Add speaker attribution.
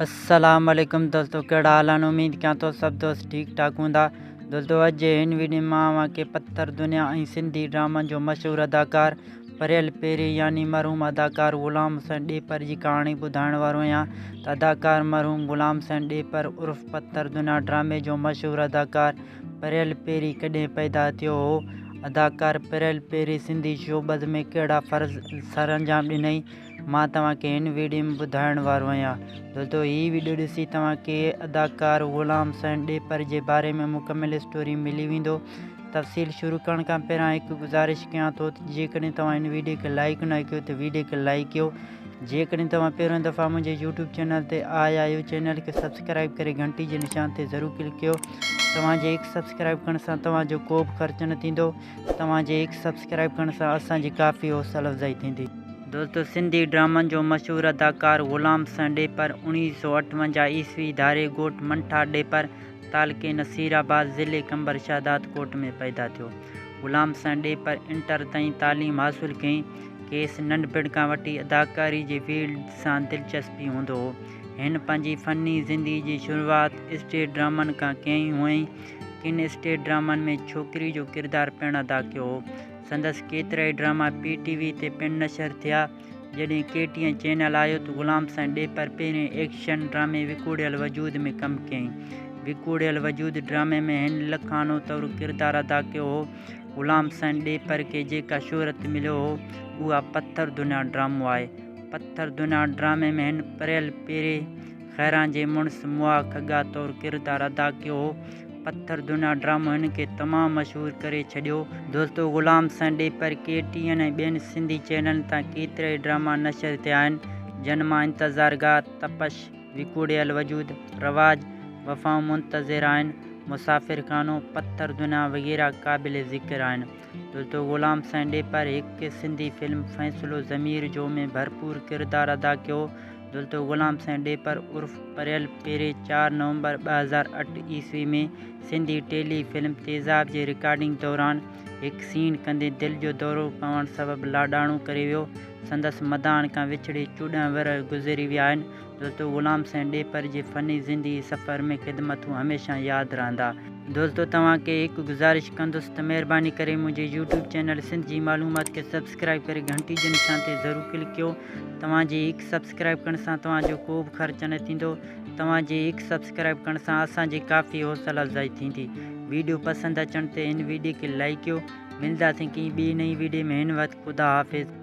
Speaker 1: السلام عليڪم دوستو ڪهڙا حال آهن اميد ڪيان ٿو سڀ دوست ٺيڪ ٺاڪ هوندا دوستو اڄ جي هن ويڊيو مان اوهان کي پٿر دنيا ۽ سنڌي ڊرامن جو مشهور اداڪار پريل پيري يعني مرحوم اداڪار غلام حسين ڏيپر جي ڪهاڻي ٻڌائڻ وارو آهيان ته اداڪار مرحوم غلام حسين ڏيپر عرف پٿر دنيا ڊرامي جو مشهور اداڪار پريل پيري ڪڏهن پيدا ٿيو هو اداڪار پريل پيري سنڌي شوبز ۾ ڪهڙا فرض سرانجام ڏنائين مان توهان کي هن ويڊيو ۾ ٻڌائڻ وارو آهيان. دوستو هي ويڊيو ڏسي توهان کي اداڪار غلام حسين ڏيپر جي باري ۾ مڪمل اسٽوري ملي ويندو. تفصيل شروع ڪرڻ کان پهريان هڪ گذارش ڪيان ٿو ته جيڪڏهن توهان هن ويڊيو کي لائيڪ نه ڪيو ته ويڊيو کي لائيڪ ڪيو. جيڪڏهن توهان پهريون دفعا منهنجي يوٽيوب چينل تي آيا آهيو چينل کي سبسڪرائيب ڪري گهنٽي جي نشان تي ضرور ڪلڪ ڪيو. توهان جي هڪ سبسڪرائيب ڪرڻ سان توهان جو ڪو به خرچ نه ٿيندو. توهان جي هڪ سبسڪرائيب ڪرڻ سان اسان جي ڪافي حوصله افزائي ٿيندي. دوستو سنڌي ڊرامن جو مشهور اداڪار غلام حسين ڏيپر 1958 عيسوي ڌاري ڳوٺ منٺار ڏيپر تعلقي نصير آباد ضلعي قمبر شهدادڪوٽ ۾ پيدا ٿيو. غلام حسين ڏيپر انٽر تائين تعليم حاصل ڪئي. کيس ننڍپڻ کان وٺي اداڪاري جي فيلڊ سان دلچسپي هوندو هو. هن پنهنجي فني زندگي جي شروعات اسٽيج ڊرامن کان ڪئي هئائين. ڪن اسٽيج ڊرامن ۾ ڇوڪري جو ڪردار پڻ ادا ڪيو هو. سندس ڪيترائي ڊراما پي ٽي وي تي پڻ نشر ٿيا. جڏهن ڪي ٽي اين چينل آيو ته غلام حسين ڏيپر پهرين ايڪشن ڊرامي وڪوڙيل وجود ۾ ڪم ڪيائين. وڪوڙيل وجود ڊرامي ۾ هن لکانو طور ڪردار ادا ڪيو هو. غلام حسين ڏيپر کي جيڪا شهرت مليو هو اها پٿر دنيا ڊرامو آهي. پٿر دنيا ڊرامي ۾ هن پريل پيري خيران جي مڙس مئا کڳا طور ڪردار ادا ڪيو هو. پٿر دنيا ڊرامو هن کي تمام مشهور ڪري ڇڏيو. دوستو غلام حسين ڏيپر ڪي ٽي اين ۽ ٻين سنڌي چينلن تان ڪيترائي ڊراما نشر ٿيا آهن جن مان انتظار گاهه، تپش، وڪوڙيل وجود، رواج، وفائون منتظر آهن، مسافر خانو، پٿر دنيا وغيره قابل ذڪر آهن. دوستو غلام حسين ڏيپر هڪ سنڌي فلم فيصلو ضمير جو ۾ ڀرپور ڪردار ادا ڪيو. دولتو غلام حسين ڏيپر عرف پريل پيري چار نومبر 2008 عيسوي ۾ سنڌي ٽيلي فلم تيزاب جي رڪارڊنگ دوران هڪ سين ڪندي دل جو دورو پوڻ سبب لاڏاڻو ڪري ويو. سندس مداحن کان وڇڙي 14 ورهيه گذري ويا آهن. دوستو غلام حسين ڏيپر جي فني زندگي سفر ۾ خدمتون هميشه ياد رهندا. دوستو توهان کي هڪ گذارش ڪندس ته مهرباني ڪري منهنجي يوٽيوب چينل سنڌ جي معلومات کي سبسڪرائيب ڪري گهنٽي جي نشان تي ضرور ڪلڪ ڪيو. توهان جي هڪ سبسڪرائيب ڪرڻ سان توهان جو ڪو به خرچ نه ٿيندو توهان جي هڪ سبسڪرائيب ڪرڻ سان اسان جي ڪافي حوصله افزائي ٿيندي ويڊيو پسند اچڻ تي هن ويڊيو کي لائيڪ ڪيو ملداسين ڪنهن ٻي نئين ويڊيو ۾ هن وقت خدا حافظ.